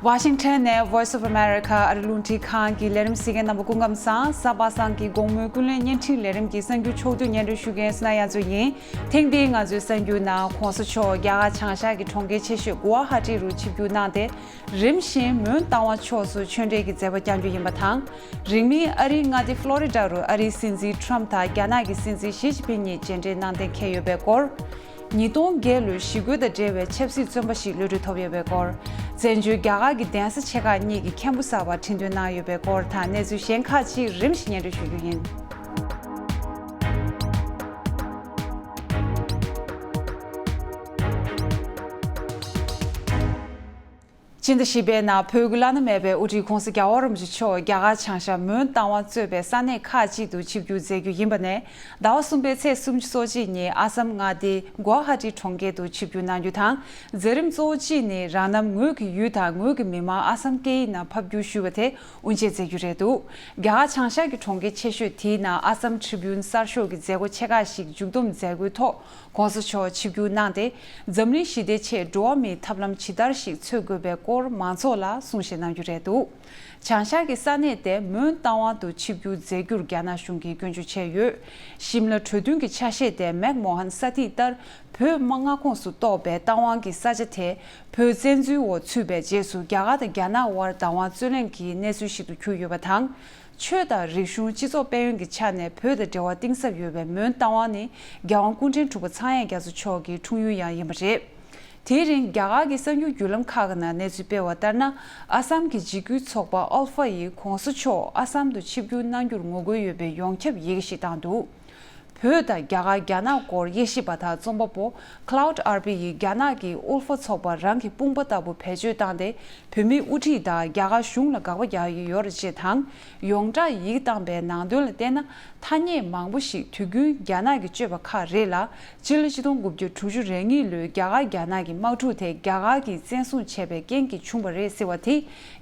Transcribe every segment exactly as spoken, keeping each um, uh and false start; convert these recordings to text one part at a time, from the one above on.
ཝ་ཤིང་ཊོན་ནས་Voice of America ཨ་རི་རླུང་འཕྲིན་ཁང་གི་ལས་རིམ་གཟིགས་མཁན་རྣམ་པ་སྐུ་ཁམས་བཟང་། གཟའ་པ་སངས་ཀྱི་དགོང་མོའི་ཀུན་གླེང་བརྙན་འཕྲིན་ལས་རིམ་གྱི་གསར་འགྱུར་ཕྱོགས་བསྡུས་སྙན་སྒྲོན་ཞུ་མཁན་སི་ན་ཡ་མཚོ་ཡིན། ཐེངས་འདིའི་ང་ཚོའི་གསར་འགྱུར་ནང་གོང་ས་མཆོག་རྒྱ་གར་བྱང་ཤར་གྱི་གྲོང་ཁྱེར་ཆེ་ཤོས་གུ་ཝ་ཧ་ཏི་རུ་ཆིབས་བསྒྱུར་གནང་སྟེ། རིམ་བཞིན་མོན་རྟ་དབང་ཕྱོགས་སུ་ཆོས་འབྲེལ་གྱི་མཛད་སྒོ་བསྐྱང་རྒྱུ་ཡིན་པ་དང་། རིང་མིན་ཨ་རིའི་མངའ་སྡེ་ཕློ་རི་ཌ་རུ་ཨ་རིའི་སྲིད་འཛིན་ཊམ་དང་རྒྱ་ནག་གི་སྲིད་འཛིན་ཞི་ཅིན་ཕིང་གཉིས་མཇལ་འཕྲད་གནང་གཏན་འཁེལ་ཡོད་པའི་སྐོར། ཉིས་སྟོང་བརྒྱད་ལོའི་ཞི་རྒོལ་དང་འབྲེལ་བའི་ཆབ་སྲིད་བཙོན་པ་ཞིག་གློད་གྲོལ་ཐོབ་ཡོད་པའི་སྐོར། བཙན་བྱོལ་རྒྱ་གར་གྱི་གདན་ས་ཆེ་ཁག་གཉིས་ཀྱི་མཁན་པོ་གསར་པ་ཁྲི་འདོན་གནང་ཡོད་པའི་སྐོར་དང་གནས་ཚུལ་གཞན་ཁག་ཅིག་རིམ་བཞིན་སྙན་སྒྲོན་ཞུ་རྒྱུ་ཡིན། སྤྱི་ཟླ་བཞི་པའི་ནང་བོད་ཀྱི་བླ་ན་མེད་པའི་དབུ་ཁྲིད་༧གོང་ས་༧རྒྱལ་བ་རིན་པོ་ཆེ་མཆོག་རྒྱ་གར་བྱང་ཤར་མོན་རྟ་དབང་གཙོས་པའི་ས་གནས་ཁག་ཅིག་ཏུ་ཆིབས་བསྒྱུར་མཛད་རྒྱུ་ཡིན་པ་ནས། ཟླ་བ་གསུམ་པའི་ཚེས་སུམ་ཅུ་སོ་གཅིག་ཉིན་ཨ་སམ་མངའ་སྡེའི་གུ་ཝ་ཧ་ཏི་གྲོང་ཁྱེར་དུ་ཆིབས་བསྒྱུར་གནང་རྒྱུ་དང་། མཛད་རིམ་གཙོ་བོ་གཅིག་ནི་རང་རྣམ་ངོས་ཀྱི་ཡུལ་དང་ངོས་ཀྱི་མི་མང་ཨ་སམ་སྐད་ཡིག་ནང་ཕབ་བསྒྱུར་ཞུས་པ་དེ་དབུ་འབྱེད་མཛད་རྒྱུ་རེད་འདུག་རྒྱ་གར་བྱང་ཤར་གྱི་གྲོང་ཁྱེར་ཆེ་ཤོས་དེའི་ནང་ཨ་སམ་ཊི་རི་བིའུན་གསར་ཤོག་གི་མཛད་སྒོ་ཆེ་ཁག་ཞིག་མཇུག་བསྡོམས་མཛད་སྒོའི་ཐོག་གོང་ས་མཆོག་ཆིབས་བསྒྱུར་གནང་སྟེ། འཛམ་གླིང་ཞི་བདེའི་ཆེད་འགྲོ་བ་མིའི་ཐབས་ལམ་ཇི་ལྟར་ཞིག་འཚོལ་དགོས་པའི་སྐོར་མང་ཚོགས་ལ་གསུང་བཤད་གནང་རྒྱུ་རེད་འདུག་བྱང་ཤར་གྱི་ས་གནས་དེ་མོན་རྟ་དབང་དུ་ཆིབས་བསྒྱུར་མཛད་རྒྱུར་རྒྱ་ནག་གཞུང་གིས་སྐྱོན་བརྗོད་བྱས་ཡོད། ཤིམ་ལ་གྲོས་མཐུན་གྱི་ཆ་ཤས་དེ་མེག་མོ་ཧན་ས་ཐིག་ལྟར་བོད་མངའ་ཁོངས་སུ་གཏོགས་པའི་རྟ་དབང་གི་ས་ཆ་དེ་བོད་བཙན་འཛུལ་འོག་ཚུད་པའི་རྗེས་སུ་རྒྱ་གར་དང་རྒྱ་ནག་དབར་བདག་དབང་རྩོད་གླེང་གི་གནས་ཚུལ་ཞིག་ཏུ་གྱུར་ཡོད་པ་དང་། ཆོས་དང་རིག་གཞུང་སྤྱི་ཚོགས་དཔལ་ཡོན་གྱི་ཆ་ནས་བོད་དང་འབྲེལ་བ་གཏིང་ཟབ་ཡོད་པའི་མོན་རྟ་དབང་ནི་རྒྱལ་དབང་སྐུ་ཕྲེང་དྲུག་པ་ཚངས་དབྱངས་རྒྱ་མཚོ་མཆོག་གི་འཁྲུངས་ཡུལ་ཡང་ཡིན་པ་རེད། དེའི་རིང་རྒྱ་གར་གྱི་གསར་འགྱུར་བརྒྱུད་ལམ་ཁག་ནང་གནས་ཚུལ་སྤེལ་བ་ལྟར་ན། ཨ་སམ་གྱི་འཇིགས་སྐུལ་ཚོགས་པ་ཨལ་ཧྥ་ཡིས་གོང་ས་མཆོག་ཨ་སམ་དུ་ཆིབས་བསྒྱུར་གནང་རྒྱུར་ངོ་རྒོལ་ཡོད་པའི་ཡོངས་ཁྱབ་ཡི་གེ་ཞིག་བཏང་འདུག་བོད་དང་རྒྱ་གར་རྒྱ་ནག་སྐོར་དབྱེ་ཞིབ་པ་དང་རྩོམ་པ་པོ་Cloud R B ཡིས་རྒྱ་ནག་གིས་ཨུལ་ཧྥ་ཚོགས་པ་རང་གི་དཔུང་པ་ལྟ་བུ་བེད་སྤྱོད་བཏང་སྟེ། བོད་མིའི་དབུ་ཁྲིད་དང་རྒྱ་གར་གཞུང་ལ་དགག་པ་རྒྱག་གི་ཡོད་རེད་ཅེས་དང་། ཡོངས་གྲགས་ཡིག་བཏང་པའི་ནང་དོན་ལ་བལྟས་ན། ཐ་སྙད་མང་པོ་ཞིག་དུས་རྒྱུན་རྒྱ་ནག་གིས་སྤྱོད་པ་ཁག་རེད་ལ། སྤྱི་ལོ་ཆིག་སྟོང་དགུ་བརྒྱ་དྲུག་ཅུ་རེ་གཉིས་ལོའི་རྒྱ་གར་རྒྱ་ནག་གི་དམག་འཁྲུག་དེ་རྒྱ་གར་གྱིས་བཙན་བཟུང་བྱས་པའི་རྐྱེན་གྱིས་བྱུང་བ་རེད་ཟེར་བ་དེ་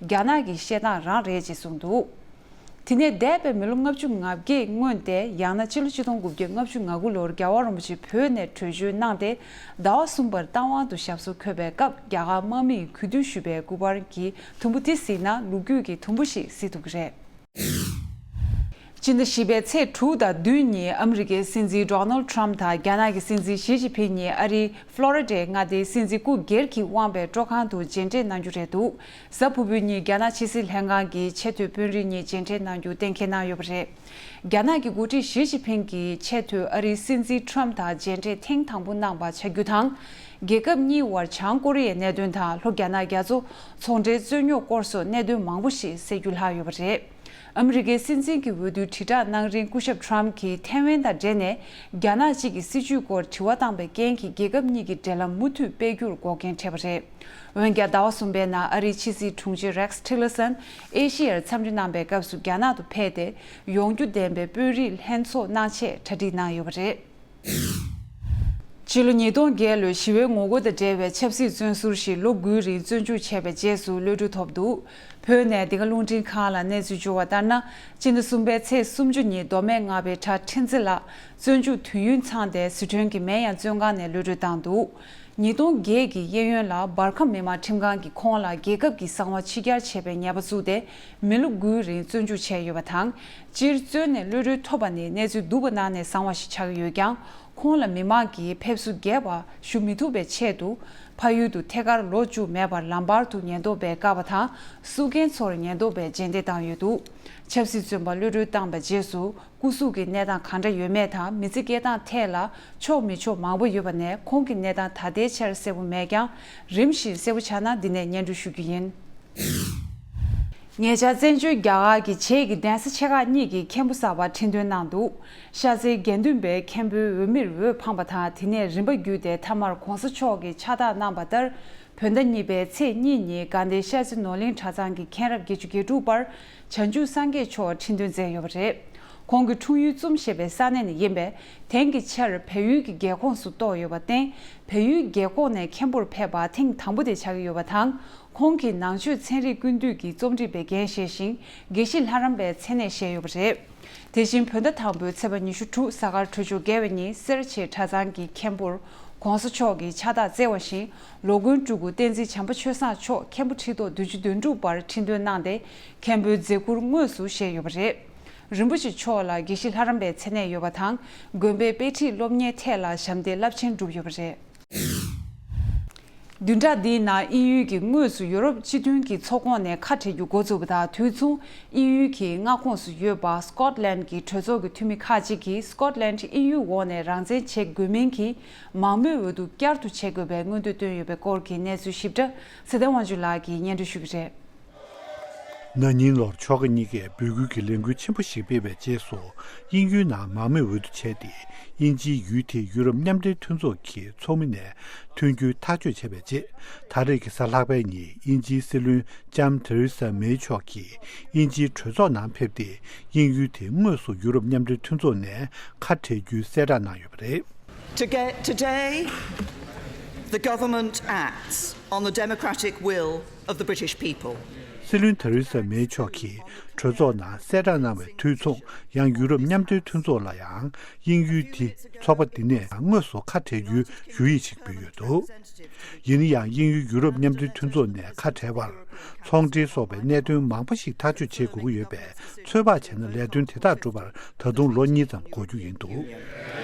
རྒྱ་ནག་གི་བཤད་སྟངས་རང་རེད་ཅེས་གསུངས་འདུག་དེ་ནས་འདས་པའི་མི་ལོ་ལྔ་བཅུ་ང་བརྒྱད་སྔོན་ཏེ། ཡང་ན་ཕྱི་ལོ་ཆིག་སྟོང་དགུ་བརྒྱ་ལྔ་བཅུ་ང་དགུ་ལོར་རྒྱལ་བ་རིན་པོ་ཆེ་བོད་ནས་བྲོས་བྱོལ་གནང་སྟེ། ཟླ་བ་གསུམ་པར་རྟ་དབང་དུ་ཞབས་སོར་འཁོད་པའི་སྐབས། རྒྱ་གར་དམག་མིས་གུས་འདུད་ཞུ་བའི་སྐུ་པར་གྱི་དུམ་བུ་དེ་གཟིགས་ན། ལོ་རྒྱུས་ཀྱི་དུམ་བུ་ཞིག་གཟིགས་ཐུབ་ཀྱི་རེད། སྤྱི་ཟླ་བཞི་པའི་ཚེས་དྲུག་དང་བདུན་ཉིན་ཨ་མི་རི་ཀའི་སྲིད་འཛིན་Donald Trump དང་རྒྱ་ནག་གི་སྲིད་འཛིན་ཞི་ཅིན་ཕིང་གཉིས་ཨ་རིའི་ཕློ་རི་ཌའི་མངའ་སྡེའི་སྲིད་འཛིན་སྐུ་སྒེར་གྱིས་དབང་བའི་སྤྲོ་ཁང་དུ་མཇལ་འཕྲད་གནང་རྒྱུ་རེད་འདུག་གཟའ་ཕུར་བུའི་ཉིན་རྒྱ་ནག་ཕྱི་སྲིད་ལྷན་ཁང་གི་ཆེས་མཐོའི་དཔོན་རིགས་གཉིས་མཇལ་འཕྲད་གནང་རྒྱུ་གཏན་འཁེལ་གནང་ཡོད་པ་རེད། རྒྱ་ནག་གི་འགོ་ཁྲིད་ཞི་ཅིན་ཕིང་གིས་ཆེས་མཐོའི་ཨ་རིའི་སྲིད་འཛིན་Trump དང་མཇལ་འཕྲད་ཐེངས་དང་པོ་གནང་པ་ཆགས་རྒྱུ་དང་། རྒྱལ་ཁབ་གཉིས་དབར་བྱང་ཀོ་རི་ཡའི་གནད་དོན་དང་ལྷོ་རྒྱ་ནག་རྒྱ་མཚོ་ཚོང་འབྲེལ་རྩོད་རྙོག་སྐོར་སོགས་གནད་དོན་མང་པོ་ཞིག་སེལ་རྒྱུ་ལྷག་ཡོད་པ་རེད། ཨ་མི་རི་ཀའི་སྲིད་འཛིན་གྱི་འོས་བསྡུ་དྲིལ་བསྒྲགས་གནང་རིང་སྐུ་ཞབས་Trump གྱིས་ཐའེ་ཝན་དང་འབྲེལ་ནས་རྒྱ་ནག་གཅིག་གི་སྲིད་བྱུས་སྐོར་དྲི་བ་བཏང་པའི་རྐྱེན་གྱིས་རྒྱལ་ཁབ་གཉིས་ཀྱི་འབྲེལ་ལམ་མུ་མཐུད་སྤེལ་རྒྱུར་འགོག་རྐྱེན་འཕྲད་པ་རེད། འོན་ཀྱང་ཟླ་བ་གསུམ་པའི་ནང་ཨ་རིའི་ཕྱི་སྲིད་དྲུང་ཆེ་Rex Tillerson ཨེ་ཤི་ཡར་འཚམས་འདྲི་གནང་པའི་སྐབས་སུ་རྒྱ་ནག་ཏུ་ཕེབས་ཏེ། ཡོང་རྒྱུ་ལྡན་པའི་དཔོན་རིགས་ལྷན་ཚོགས་གནང་ཆེད་གྲ་སྒྲིག་གནང་ཡོད་པ་རེད། ཕྱི་ལོ་ཉིས་སྟོང་བརྒྱད་ལོའི་ཞི་བའི་ངོ་རྒོལ་དང་འབྲེལ་བའི་ཆབ་སྲིད་བཙོན་ཟུར་ཞིག་ལོ་དགུའི་རིང་བཙོན་འཇུག་བྱས་པའི་རྗེས་སུ་གློད་གྲོལ་ཐོབ་འདུག་བོད་ནས་འདི་ག་རླུང་འཕྲིན་ཁང་ལ་གནས་ཚུལ་འབྱོར་བ་ལྟར་ན། སྤྱི་ཟླ་གསུམ་པའི་ཚེས་སུམ་ཅུ་ཉིན་མདོ་སྨད་རྔ་པའི་གྲྭ་ཁྲི་འཛི་ལགས་བཙོན་འཇུག་དུས་ཡུན་ཚང་སྟེ་ཟི་ཁྲོན་གྱི་མེན་ཡང་བཙོན་ཁང་ནས་གློད་གྲོལ་བཏང་འདུག་ཉིས་སྟོང་བརྒྱད་ཀྱི་གཡས་གཡོན་ལ་འབར་ཁམས་མི་དམངས་ཁྲིམས་ཁང་གིས་ཁོང་ལ་རྒྱལ་ཁབ་ཀྱི་གསང་བ་ཕྱི་གྱར་བྱས་པའི་ཉེས་པ་བཙུགས་ཏེ། མི་ལོ་དགུའི་རིང་བཙོན་འཇུག་བྱས་ཡོད་པ་དང་། སྤྱིར་བཙོན་ནས་གློད་གྲོལ་ཐོབ་པ་ནི་གནས་ཚུལ་སྡུག་པ་ནང་ནས་བཟང་བ་ཞིག་ཆགས་ཀྱི་ཡོད་ཀྱང་། ཁོང་ལ་མི་མང་གིས་ཕེབས་བསུ་རྒྱས་པ་ཞུ་མི་ཐུབ་པའི་ཆེད་དུ། ཕ་ཡུལ་དུ་ཐད་ཀར་ལོག་བཅུག་མེད་པར་ལམ་བར་དུ་ཉེན་རྟོག་པས་བཀག་པ་དང་། བསུ་མཁན་ཚོར་ཉེན་རྟོག་པས་རྗེས་འདེད་བཏང་ཡོད་འདུག་ཆབ་སྲིད་བཙོན་པ་གློད་གྲོལ་བཏང་པའི་རྗེས་སུ། སྐུ་གཟུགས་ཀྱི་གནས་སྟངས་གང་འདྲ་ཡོད་མེད་དང་། མི་ཚེ་སྐྱེལ་སྟངས་ཐད་ལ་ཆོག་མི་ཆོག་མང་པོ་ཡོད་པ་ནས། ཁོང་གི་གནས་སྟངས་ད་ལྟའི་ཆར་གསལ་པོ་མེད་ཀྱང་། རིམ་བཞིན་གསལ་པོ་ཆགས་ན་འདི་ནས་སྙན་སྒྲོན་ཞུ་རྒྱུ་ཡིན། ཉེ་ཆར་བཙན་བྱོལ་རྒྱ་གར་གྱི་བྱེས་ཀྱི་གདན་ས་ཆེ་ཁག་གཉིས་ཀྱི་མཁན་པོ་གསར་པ་ཁྲི་འདོན་གནང་འདུག་ཤར་རྩེའི་དགེ་འདུན་པའི་མཁན་པོའི་འོས་མིར་འོས་འཕངས་པ་དང་། དེ་ནས་རིམ་པ་བརྒྱུད་དེ་མཐའ་མར་གོང་ས་མཆོག་གིས་ཕྱག་རྟགས་གནང་པ་ལྟར། བོད་ཟླ་གཉིས་པའི་ཚེས་གཉིས་ཉིན་དགའ་ལྡན་ཤར་རྩེ་ནོར་གླིང་གྲྭ་ཚང་གི་མཁན་རབས་བརྒྱད་ཅུ་གྱ་དྲུག་པར་བྱང་ཆུབ་སངས་རྒྱས་མཆོག་ཁྲི་འདོན་མཛད་ཡོད་པ་རེད། ཁོང་གི་འཁྲུངས་ཡུལ་ཙུམ་ཞེས་པའི་ས་གནས་ནས་ཡིན་པས། དེང་གི་ཆར་བལ་ཡུལ་གྱི་རྒྱལ་ཁོངས་སུ་གཏོགས་ཡོད་པར་བརྟེན། བལ་ཡུལ་རྒྱལ་ཁོངས་ནས་མཁན་པོར་ཕེབས་པ་ཐེངས་དང་པོ་དེ་ཆགས་ཀྱི་ཡོད་པ་དང་། ཁོང་གིས་ནང་ཆོས་ཚན་རིག་ཀུན་བཏུས་ཀྱི་རྩོམ་སྒྲིག་པའི་འགན་བཞེས་ཤིང་། དགེ་བཤེས་ལྷ་རམས་པའི་མཚན་གནས་བཞེས་ཡོད་པ་རེད། དེ་བཞིན་བོད་ཟླ་དང་པོའི་ཚེས་པ་ཉི་ཤུ་དྲུག་གཟའ་སྐར་དྲོ་ཕྱོགས་བརྒྱད་པ་ཉིན་སེར་བྱེས་གྲྭ་ཚང་གི་མཁན་པོར་༧གོང་ས་མཆོག་གིས་ཕྱག་རྟགས་བསྩལ་བ་བཞིན་ལོ་མགོན་སྤྲུལ་སྐུ་བསྟན་འཛིན་བྱམས་པ་ཆོས་བཟང་མཆོག་མཁན་པོ་ཁྲི་ཐོག་བདུན་ཅུ་དོན་དྲུག་པར་ཁྲི་འདོན་གནང་སྟེ་མཁན་པོའི་མཛད་ཁུར་དངོས་སུ་བཞེས་ཡོད་པ་རེད། རིན་པོ་ཆེ་མཆོག་ལ་དགེ་བཤེས་ལྷ་རམས་པའི་མཚན་གནས་ཡོད་པ་དང་དགོན་པའི་དཔེ་ཁྲིད་སློབ་གཉེར་ཐད་ལ་ཞབས་འདེགས་རླབས་ཆེན་བསྒྲུབས་ཡོད་པ་རེད། བདུན་ཕྲག་འདིའི་ནང་དབྱིན་ཡུལ་གྱིས་དངོས་སུ་ཡུ་རོབ་སྤྱི་མཐུན་གྱི་ཚོགས་ཁོངས་ནས་ཁ་བྲལ་རྒྱུ་འགོ་བཙུགས་པ་དང་དུས་མཚུངས་དབྱིན་ཡུལ་གྱི་མངའ་ཁོངས་སུ་ཡོད་པ་སི་ཀོ་ཊི་ལན་གྱི་གྲོས་ཚོགས་ཀྱི་འཐུས་མི་ཁག་ཅིག་གིས་སི་ཀོ་ཊི་ལན་དབྱིན་ཡུལ་འོག་ནས་རང་བཙན་བྱེད་དགོས་མིན་གྱི་མང་མོས་འོས་བསྡུ་བསྐྱར་དུ་བྱེད་དགོས་པའི་མངོན་འདོད་བཏོན་ཡོད་པའི་སྐོར་གྱི་གནས་ཚུལ་ཞིབ་ཕྲ་ཚེ་བརྟན་དབང་ཕྱུག་ལགས་ཀྱིས་སྙན་སྒྲོན་ཞུ་གི་རེད། ན་ནིང་ལོར་ཕྱོགས་ཁག་གཉིས་ཀས་འབོད་སྐུལ་གྱི་ལས་འགུལ་ཆེན་པོ་ཞིག་སྤེལ་བའི་རྗེས་སུ། དབྱིན་ཡུལ་ནང་མང་མོས་འོས་བསྡུ་བྱས་ཏེ། དབྱིན་ཇིའི་ཡུལ་དེས་ཡུ་རོབ་མཉམ་འབྲེལ་མཐུན་ཚོགས་ཀྱི་ཚོགས་མི་ནས་ཐོན་རྒྱུའི་ཐག་གཅོད་བྱས་པའི་རྗེས། ད་རེས་ཀྱི་གཟའ་ལྷག་པའི་ཉིན་དབྱིན་ཇིའི་སྲིད་བློན་ལྕམ་ཐེ་རེ་ས་མེ་མཆོག་གིས་དབྱིན་ཇིའི་གྲོས་ཚོགས་ནང་ཕེབས་ཏེ། དབྱིན་ཡུལ་དེ་དངོས་སུ་ཡུ་རོབ་མཉམ་འབྲེལ་མཐུན་ཚོགས་ནས་ཁ་བྲལ་རྒྱུའི་གསལ་བསྒྲགས་གནང་ཡོད་པ་རེད། To get, today, the government acts on the democratic will of the British people. སྲིད་བློན་ཐེ་རེ་ས་མེ་མཆོག་གིས་གྲོས་ཚོགས་ནང་གསལ་བསྒྲགས་གནང་བའི་དུས་མཚུངས། ཡང་ཡུ་རོབ་མཉམ་འབྲེལ་མཐུན་ཚོགས་ལ་ཡང་དབྱིན་ཡུལ་དེ་ཚོགས་པ་འདི་ནས་དངོས་སུ་ཁ་བྲལ་རྒྱུའི་ཞུ་ཡིག་ཅིག་ཕུལ་ཡོད་འདུག་ཡིན་ན་ཡང་དབྱིན་ཡུལ་ཡུ་རོབ་མཉམ་འབྲེལ་མཐུན་ཚོགས་ནས་ཁ་བྲལ་བར། ཚོང་འབྲེལ་སོགས་པའི་གནད་དོན་མང་པོ་ཞིག་ཐག་གཅོད་བྱེད་དགོས་ཀྱི་ཡོད་པས། ཚོད་དཔག་བྱས་ན་ལས་དོན་དེ་དག་འགྲུབ་པར་ད་དུང་ལོ་གཉིས་ཙམ་འགོར་རྒྱུ་ཡིན་འདུག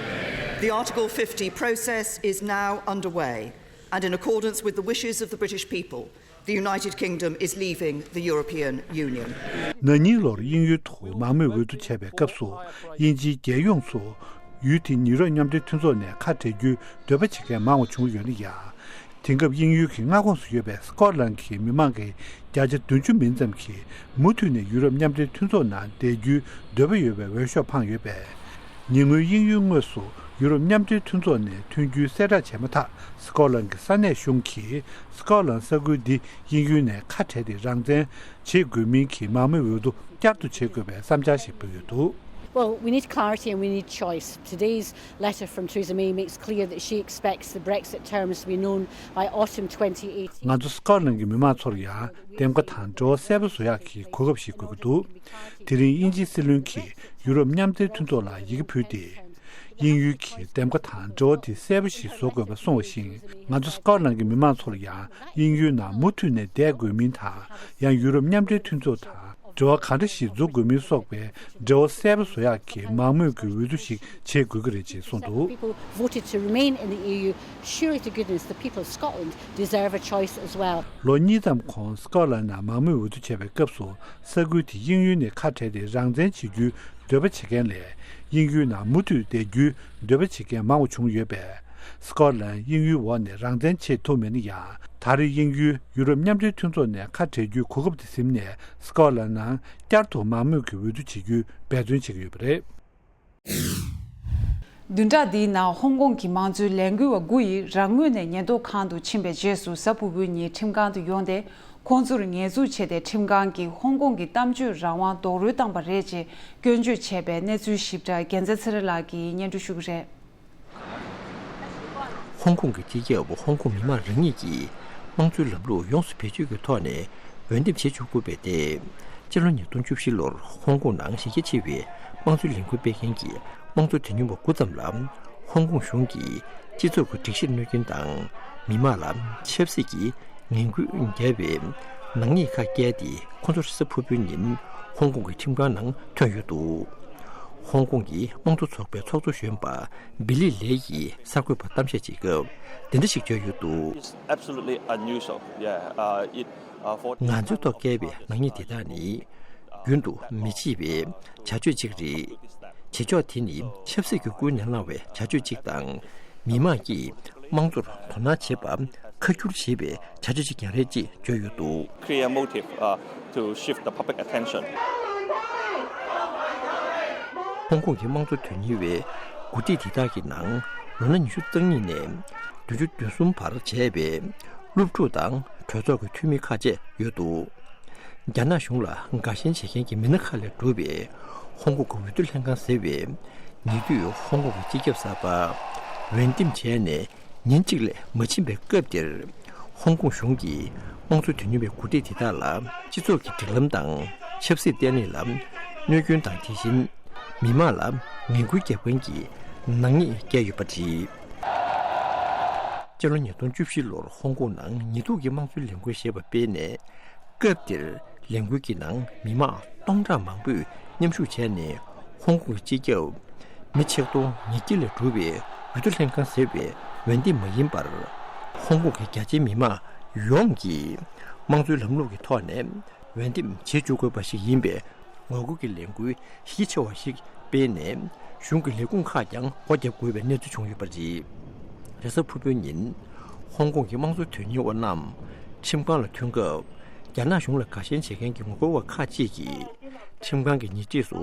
The Article fifty process is now underway, and in accordance with the wishes of the British people, the United Kingdom is leaving the European Union. ན་ནིང་ལོར་དབྱིན་ཡུལ་དུ་མང་མོས་འོས་བསྡུ་བྱས་པའི་སྐབས་སུ། དབྱིན་ཇིའི་རྒྱལ་ཡོངས་སུ་ཡུལ་དེ་ཡུ་རོབ་མཉམ་འབྲེལ་མཐུན་ཚོགས་ནས་ཁ་བྲལ་རྒྱུའི་འདོད་པ་བྱེད་མཁན་མང་བ་བྱུང་ཡོད་ན་ཡང་། དེང་སྐབས་དབྱིན་ཡུལ་གྱི་མངའ་ཁོངས་སུ་ཡོད་པའི་སི་ཀོ་ཊི་ལན་གྱི་མི་མང་གི་བརྒྱ་ཆ་བདུན་ཅུ་མིན་ཙམ་གྱིས་མུ་མཐུད་ནས་ཡུ་རོབ་མཉམ་འབྲེལ་མཐུན་ཚོགས་ནང་བསྡད་རྒྱུའི་འདོད་པ་ཡོད་པའི་འོས་ཤོག་འཕངས་ཡོད་པས། ཉེ་སྔོན་དབྱིན་ཡུལ་དངོས་སུ་ཡུ་རོབ་མཉམ་འབྲེལ་མཐུན་ཚོགས་ནས་ཐོན་རྒྱུའི་གསལ་བསྒྲགས་བྱས་མ་ཐག་སི་ཀོ་ཊི་ལན་གྱི་ས་གནས་གཞུང་གིས་སི་ཀོ་ཊི་ལན་ས་ཁུལ་འདི་དབྱིན་ཡུལ་ནས་ཁ་བྲལ་ཏེ་རང་བཙན་བྱེད་དགོས་མིན་གྱི་མང་མོས་འོས་བསྡུ་བསྐྱར་དུ་བྱེད་དགོས་པའི་བསམ་འཆར་ཞིག་ཕུལ་ཡོད་འདུག Well, we need clarity and we need choice. Today's letter from Theresa May makes clear that she expects the Brexit terms to be known by autumn twenty eighteen. ང་ཚོ་སི་ཀོ་ཊི་ལན་གྱི་མི་མང་ཚོར་ཡང་འདེམས་ཀ་དང་འབྲེལ་བ་གསལ་པོ་བཟོ་ཡག་གི་གོ་སྐབས་ཤིག་དགོས་ཀྱི་འདུག་དེ་རིང་དབྱིན་ཇིའི་སྲིད་བློན་གྱིས་ཡུ་རོབ་མཉམ་འབྲེལ་མཐུན་ཚོགས་ལ་ཡི་གེ་ཕུལ་ཏེ། དབྱིན་ཡུལ་གྱི་འདེམས་ཀ་དང་འབྲེལ་བ་དེ་གསལ་པོ་ཞིག་བཟོ་དགོས་པ་གསུངས་པ་བཞིན། ང་ཚོ་སི་ཀོ་ཊི་ལན་གྱི་མི་མང་ཚོར་ཡང་དབྱིན་ཡུལ་ནང་མུ་མཐུད་ནས་བསྡད་དགོས་མིན་དང་། ཡང་ཡུ་རོབ་མཉམ་འབྲེལ་མཐུན་ཚོགས་དང་འབྲེལ་བ་གང་འདྲ་ཞིག་འཛུགས་དགོས་མིན་སོགས་པའི་འབྲེལ་བ་གསལ་པོ་བཟོ་ཡག་གི་མང་མོས་ཀྱི་འོས་བསྡུ་ཞིག་བྱེད་དགོས་ཀྱི་རེད་ཅེས་གསུངས་འདུག People voted to remain in the E U. Surely to goodness, the people of Scotland deserve a choice as well. ལོ་གཉིས་ཙམ་གོང་སི་ཀོ་ཊི་ལན་ནང་མང་མོས་འོས་བསྡུ་བྱས་པའི་སྐབས་སུ། ས་ཁུལ་དེ་དབྱིན་ཡུལ་ནས་ཁ་བྲལ་ཏེ་རང་བཙན་བྱེད་རྒྱུའི་འདོད་པ་བྱེད་མཁན་ལས། དབྱིན་ཡུལ་ནང་མུ་མཐུད་བསྡད་རྒྱུའི་འདོད་པ་བྱེད་མཁན་མང་བ་བྱུང་ཡོད་པས། སི་ཀོ་ཊི་ལན་དབྱིན་ཡུལ་འོག་ནས་རང་བཙན་བྱེད་ཐུབ་མེད་ན་ཡང་། ད་རེས་དབྱིན་ཡུལ་ཡུ་རོབ་མཉམ་འབྲེལ་མཐུན་ཚོགས་ནས་ཁ་བྲལ་རྒྱུའི་གོ་སྐབས་དེ་ཟིན་ནས། སི་ཀོ་ཊི་ལན་ནང་བསྐྱར་དུ་མང་མོས་ཀྱི་འོས་བསྡུ་བྱེད་རྒྱུའི་འབད་བརྩོན་བྱེད་ཀྱི་ཡོད་པ་རེད། བདུན་ཕྲག་འདིའི་ནང་ཧོང་ཀོང་གི་མང་གཙོའི་ལས་འགུལ་བ་དགུ་ཡིས་རང་ངོས་ནས་ཉེན་རྟོག་ཁང་དུ་ཕྱིན་པའི་རྗེས་སུ། གཟའ་ཕུར་བུའི་ཉིན་ཁྲིམས་ཁང་དུ་ཡོང་སྟེ། ཁོང་ཚོར་ཉེས་འཛུགས་བྱས་ཏེ། ཁྲིམས་ཁང་གིས་ཧོང་ཀོང་གི་གཏམ་བརྗོད་རང་དབང་རྡོག་རོལ་བཏང་པ་རེད་ཅེས་སྐྱོན་བརྗོད་བྱས་པའི་གནས་ཚུལ་ཞིབ་ཕྲ་རྒྱལ་མཚན་ཚེ་རིང་ལགས་ཀྱིས་སྙན་སྒྲོན་ཞུ་གི་རེད། ཧོང་ཀོང་གི་སྤྱི་ཁྱབ་ཧོང་ཀོང་མི་མང་རང་ཉིད་ཀྱིས་དམངས་གཙོའི་ལམ་ལུགས་ཡོངས་སུ་བེད་སྤྱོད་ཀྱི་ཐོག་ནས་འོས་འདེམས་བྱེད་ཆོག་གི་ཡོད་པ་སྟེ། སྤྱི་ལོ་ཉིས་སྟོང་བཅུ་བཞི་ལོར་ཧོང་ཀོང་ནང་གཞི་རྒྱ་ཆེ་བའི་དམངས་གཙོའི་ལས་འགུལ་སྤེལ་མཁན་གྱི་དམངས་གཙོ་དོན་གཉེར་བ་དགུ་ཙམ་ལ། ཧོང་ཀོང་གཞུང་གིས་སྤྱི་ཚོགས་ཀྱི་སྒྲིག་གཞིར་གནོད་སྐྱོན་དང་། མི་མང་ལ་ཆབ་སྲིད་ཀྱི་ངན་སྐུལ་བརྒྱབ་པའི་ནག་ཉེས་ཁག་བཀལ་ཏེ། ཁོང་ཚོ་གཟའ་ཕུར་བུའི་ཉིན་ཧོང་ཀོང་གི་ཁྲིམས་ཁང་ནང་ཐོན་ཡོད་འདུག་ཧོང་ཀོང་གི་དམངས་གཙོ་ཚོགས་པའི་ཚོགས་གཙོ་གཞོན་པ་བི་ལི་ལེ་ཡིས་གསར་འགོད་པར་གཏམ་བཤད་བྱེད་སྐབས། འདི་འདྲ་ཞིག་བརྗོད་ཡོད་འདུག It's absolutely unusual. Yeah, uh, it, uh, for ང་ཚོའི་ཐོག་བཀལ་བའི་ནག་ཉེས་དེ་དག་ནི། རྒྱུན་དུ་མི་བརྗེད་པའི་བྱ་སྤྱོད་ཅིག་རེད། བྱེད་ཕྱོགས་དེ་ནི་ཆབ་སྲིད་ཀྱི་སྐུལ་ནས་བསླངས་པའི་བྱ་སྤྱོད་ཅིག་དང་། མི་མང་གིས་དམངས་གཙོར་དོ་སྣང་བྱེད་པ་ཁ་སྒྱུར་བྱེད་པའི་བྱ་སྤྱོད་ཅིག་ཀྱང་རེད་ཅེས་བརྗོད་ཡོད་འདུག Clear motive, uh, to shift the public attention. ཧོང་ཀོང་གི་དམངས་གཙོ་དོན་གཉེར་བའི་འགོ་ཁྲིད་དེ་དག་གི་ནང་། ལོ་ན་ཉི་ཤུ་རྩ་གཉིས་ནས་བདུན་ཅུ་དོན་གསུམ་བར་བྱས་པའི་སློབ་ཕྲུག་དང་གྲོས་ཚོགས་ཀྱི་འཐུས་མི་ཁག་བཅས་ཡོད་འདུག་རྒྱ་ནག་གཞུང་ལ་དགའ་ཞེན་བྱེད་མཁན་གྱི་མི་སྣ་ཁག་ལས་གྲུབ་པའི་ཧོང་ཀོང་གི་འོས་བསྡུ་ལྷན་ཁང་ཟེར་བས། ཉེ་དུས་ཧོང་ཀོང་གི་སྤྱི་ཁྱབ་གསར་པ་འོས་འདེམས་བྱས་ནས་ཉིན་གཅིག་ལས་མ་ཕྱིན་པའི་སྐབས་འདིར། ཧོང་ཀོང་གཞུང་གིས་དམངས་གཙོ་དོན་གཉེར་བའི་འགོ་ཁྲིད་དེ་དག་ལ་སྤྱི་ཚོགས་ཀྱི་སྒྲིག་ལམ་དང་ཆབ་སྲིད་ལྟེ་གནས་ལ་གནོད་སྐྱོན་དང་། དེ་བཞིན་ མི་མང་ལ་ངན་སྐུལ་བརྒྱབ་མཁན་གྱི་ནག་ཉེས་བཀལ་ཡོད་པ་རེད། སྤྱི་ལོ་ཉིས་སྟོང་བཅུ་བཞི་ལོར་ཧོང་ཀོང་ནང་ཉེས་འཛུགས་ཀྱི་དམངས་གཙོའི་ལས་འགུལ་ཞེས་པ་སྤེལ་ནས། སྐབས་དེར་ལས་འགུལ་གྱི་ནང་མི་མང་སྟོང་ཕྲག་མང་པོས་མཉམ་ཞུགས་བྱས་ནས། ཧོང་ཀོང་གི་སྤྱི་ཁྱབ་མི་ཆིག་སྟོང་ཉིས་བརྒྱ་ལས་གྲུབ་པའི་འོས་བསྡུ་ལྷན་ཁང་ཟེར་བའི་འོས་འདེམས་མ་ཡིན་པར། ཧོང་ཀོང་གི་རྒྱ་ཆེའི་མི་མང་ཡོངས་ཀྱིས་དམངས་གཙོའི་ལམ་ལུགས་ཀྱི་ཐོག་ནས་འོས་འདེམས་བྱེད་བཅུག་དགོས་པ་ཞིག་ཡིན་པའི་ངོ་རྒོལ་གྱི་ལས་འགུལ་གཞི་ཆེ་བ་ཞིག་སྤེལ་ནས། གཞུང་གི་ལས་ཁུངས་ཁག་ཀྱང་སྒོ་བརྒྱབ་དགོས་པའི་གནས་ཚུལ་བྱུང་ཡོད་པ་རེད། རེས་གཟའ་ཕུར་བུའི་ཉིན། ཧོང་ཀོང་གི་དམངས་གཙོ་དོན་གཉེར་བ་རྣམས་ཁྲིམས་ཁང་ལ་ཐོན་སྐབས། རྒྱ་ནག་གཞུང་ལ་དགའ་ཞེན་བྱེད་མཁན་གྱི་ངོ་རྒོལ་བ་ཁག་ཅིག་གིས་ཁྲིམས་ཁང་གི་ཉེ་འཁྲིས་སུ་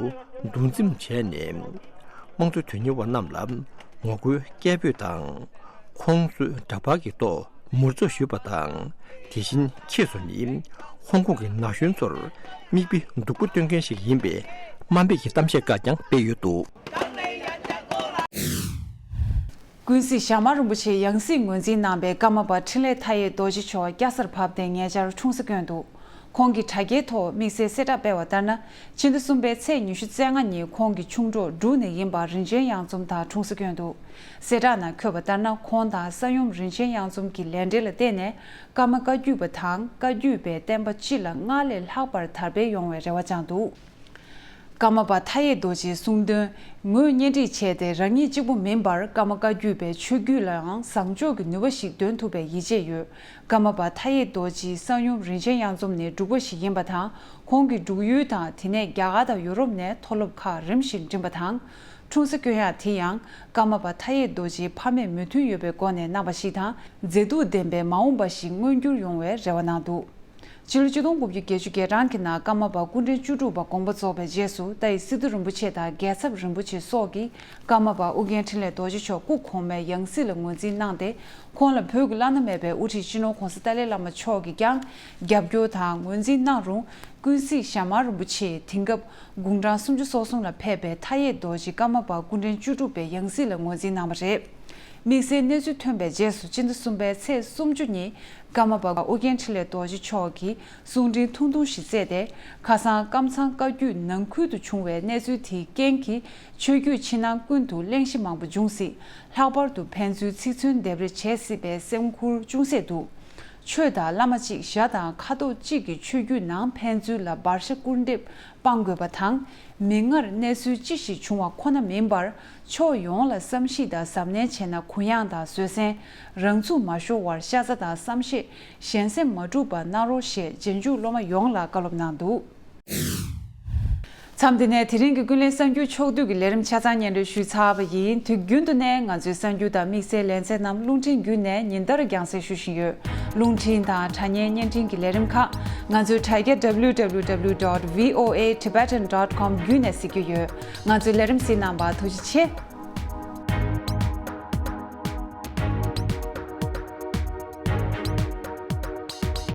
འདུ་འཛོམས་བྱས་ནས། དམངས་གཙོ་དོན་གཉེར་བ་རྣམས་ལ་ངོ་རྒོལ་སྐད་འབོད་དང་། ཁོང་ཚོས་འདྲ་པར་གྱི་ཐོག་མུར་འཛོགས་ཞུས་པ་དང་། དེ་བཞིན་ཁྱེད་ཚོ་ནི་ཧོང་ཀོང་གི་ན་གཞོན་ཚོར་མིག་དཔེ་སྡུག་པོ་སྟོན་མཁན་ཞིག་ཡིན་པའི་དམའ་འབེབས་ཀྱི་གཏམ་བཤད་ཁག་ཀྱང་སྤེལ་ཡོད་འདུག། ཀུན་གཟིགས་ཞྭ་དམར་རིན་པོ་ཆེའི་ཡང་སྲིད་ངོས་འཛིན་གནང་བའི་ཀརྨ་པ་འཕྲིན་ལས་མཐའ་ཡས་རྡོ་རྗེ་མཆོག་སྐྱ་སར་བབས་ཏེ་ཉེ་ཆར་འཁྲུངས་ས་བསྐྱོན་འདུག། ཁོང་གིས་དྲ་རྒྱའི་ཐོག་དམིགས་བསལ་གསལ་བསྒྲགས་སྤེལ་བ་ལྟར་ན། ཕྱི་ཟླ་གསུམ་པའི་ཚེས་ཉི་ཤུ་རྩ་ལྔ་ཉིན་ཁོང་གི་ཆུང་གྲོགས་འབྲུག་ནས་ཡིན་པ་རིན་ཆེན་གཡང་འཛོམས་དང་འཁྲུངས་ས་བསྐྱོན་འདུག། གསལ་བསྒྲགས་ནང་འཁོད་པ་ལྟར་ན། ཁོང་དང་ས་ཡོམ་རིན་ཆེན་གཡང་འཛོམས་ཀྱི་ལས་འབྲེལ་ལ་བརྟེན་ནས། ཀརྨ་བཀའ་བརྒྱུད་པ་དང་བཀའ་བརྒྱུད་པའི་བསྟན་པ་སྤྱི་ལ་སྔར་ལས་ལྷག་པར་དར་སྤེལ་ཡོང་བའི་རེ་བ་བཅངས་འདུག། ཀརྨ་པ་མཐའ་ཡས་རྡོ་རྗེའི་གསུང་དོན་ངོས་གཉེན་སྒྲིག་བྱས་ཏེ། རང་ཉིད་གཅིག་པུ་མིན་པར་ཀརྨ་བཀའ་བརྒྱུད་པའི་ཆོས་བརྒྱུད་ལའང་བཟང་ཕྱོགས་ཀྱི་ནུས་པ་ཞིག་འདོན་ཐུབ་པའི་ཡིད་ཆེས་ཡོད། ཀརྨ་པ་མཐའ་ཡས་རྡོ་རྗེའི་ས་ཡོམ་རིན་ཆེན་གཡང་འཛོམས་ནི་འབྲུག་པ་ཞིག་ཡིན་པ་དང་། ཁོང་གིས་འབྲུག་ཡུལ་དང་། དེ་ནས་རྒྱ་གར་དང་ཡུ་རོབ་ནས་མཐོ་སློབ་ཁག་རིམ་བཞིན་འགྲིམས་པ་དང་། འཁྲུངས་ས་བསྐྱོན་ཡག་དེ་ཡང་ཀརྨ་པ་མཐའ་ཡས་རྡོ་རྗེའི་ཕ་མས་མོས་མཐུན་ཡོད་པའི་སྒོ་ནས་གནང་བ་ཞིག་དང་། མཛེས་སྡུག་ལྡན་པའི་མ་འོངས་པ་ཞིག་མངོན་འགྱུར་ཡོང་བའི་རེ་བ་གནང་འདུག། ཕྱི་ལོ་ཆིག་སྟོང་དགུ་བརྒྱ་བརྒྱད་ཅུ་གྱ་གྲངས་ཀྱི་ནང་ཀརྨ་པ་སྐུ་ཕྲེང་བཅུ་དྲུག་པ་དགོངས་པ་རྫོགས་པའི་རྗེས་སུ། ཏཱའི་སི་ཏུ་རིན་པོ་ཆེ་དང་རྒྱལ་ཚབ་རིན་པོ་ཆེ་སོགས་ཀྱིས་ཀརྨ་པ་ཨོ་རྒྱན་འཕྲིན་ལས་རྡོ་རྗེ་མཆོག་སྐུ་གོང་མའི་ཡང་སྲིད་ལ་ངོས་འཛིན་གནང་སྟེ། ཁོང་ལ་བོད་ཀྱི་བླ་ན་མེད་པའི་དབུ་ཁྲིད་སྤྱི་ནོར་༸གོང་ས་ཏཱ་ལའི་བླ་མ་མཆོག་གིས་ཀྱང་རྒྱབ་སྐྱོར་དང་ངོས་འཛིན་གནང་རུང་། ཀུན་གཟིགས་ཞྭ་དམར་རིན་པོ་ཆེས་དེང་སྐབས་དགུང་གྲངས་སུམ་ཅུ་སོ་གསུམ་ལ་ཕེབས་པའི་མཐའ་ཡས་རྡོ་རྗེ་ཀརྨ་པ་སྐུ་ཕྲེང་བཅུ་དྲུག་པའི་ཡང་སྲིད་ལ་ངོས་འཛིན་གནང་བ་རེད། དམིགས་བསལ་གནས་ཚུལ་ཐོན་པའི་རྗེས་སུ། སྤྱི་ཟླ་གསུམ་པའི་ཚེས་སུམ་ཅུ་ཉིན་ཀརྨ་པ་ཨོ་རྒྱན་འཕྲིན་ལས་རྡོ་རྗེ་མཆོག་གིས་གསུང་འཕྲིན་ཐུང་ཐུང་ཞིག་བསྩལ་ཏེ། ཁ་སང་ཀམ་ཚང་བཀའ་བརྒྱུད་ནང་ཁུལ་དུ་བྱུང་བའི་གནས་ཚུལ་དེའི་རྐྱེན་གྱིས། ཆོས་བརྒྱུད་ཕྱི་ནང་ཀུན་ཏུ་གླེང་གཞི་མང་པོ་འབྱུང་སྲིད། ལྷག་པར་དུ་ཕན་ཚུན་ཚིག་མཚོན་འདེབས་རེས་བྱེད་སྲིད་པའི་སེམས་ཁུར་ཅུང་ཟད་འདུག། ཆོས་དང་བླ་མ་གཅིག། ཞྭ་དང་ཁ་དོག་གཅིག་གི་ཆོས་བརྒྱུད་ནང་ཕན་ཚུན་ལ་བར་ཤ་སྐུར་འདེབས་སྤང་དགོས་པ་དང་། མིག་སྔར་གནས་ཚུལ་ཅི་ཞིག་བྱུང་བ་ཁོ་ན་མིན་པར། ཕྱོགས་ཡོངས་ལ་བསམ་གཞིག་དང་གཟབ་ནན་བྱས་ན། གུ་ཡངས་དང་བཟོད་བསྲན། རང་ཚུགས་མ་ཤོར་བར་ཤ་ཚ་དང་བསམ་ཤེས། ཞན་སེམས་མ་གྲུབ་པ་གནང་རོགས་ཞེས་རྗེས་འཇུག་སློབ་མ་ཡོངས་ལ་བཀའ་སློབ་གནང་འདུག། མཚམས་འདི་ནས་དེ་རིང་གི་ཀུན་གླེང་གསར་འགྱུར་ཕྱོགས་བསྡུས་ཀྱི་ལས་རིམ་ཆ་ཚང་སྙན་སྒྲོན་ཞུས་ཚར་བ་ཡིན། དུས་རྒྱུན་དུ་ནས་ང་ཚོའི་གསར་འགྱུར་དང་དམིགས་བསལ་ལེ་ཚན་རྣམས་རླུང་འཕྲིན་བརྒྱུད་ནས་ཉིན་ལྟར་རྒྱང་སྲིང་ཞུ་བཞིན་ཡོད། རླུང་འཕྲིན་དང་དྲ་བརྙན་བརྙན་འཕྲིན་གྱི་ལས་རིམ་ཁག་ང་ཚོའི་དྲ་རྒྱ་W W W dot V O A Tibetan dot com བརྒྱུད་ནས་གཟིགས་རྒྱུ་ཡོད། ང་ཚོའི་ལས་རིམ་གཟིགས་གནང་བར་ཐུགས་རྗེ་ཆེ།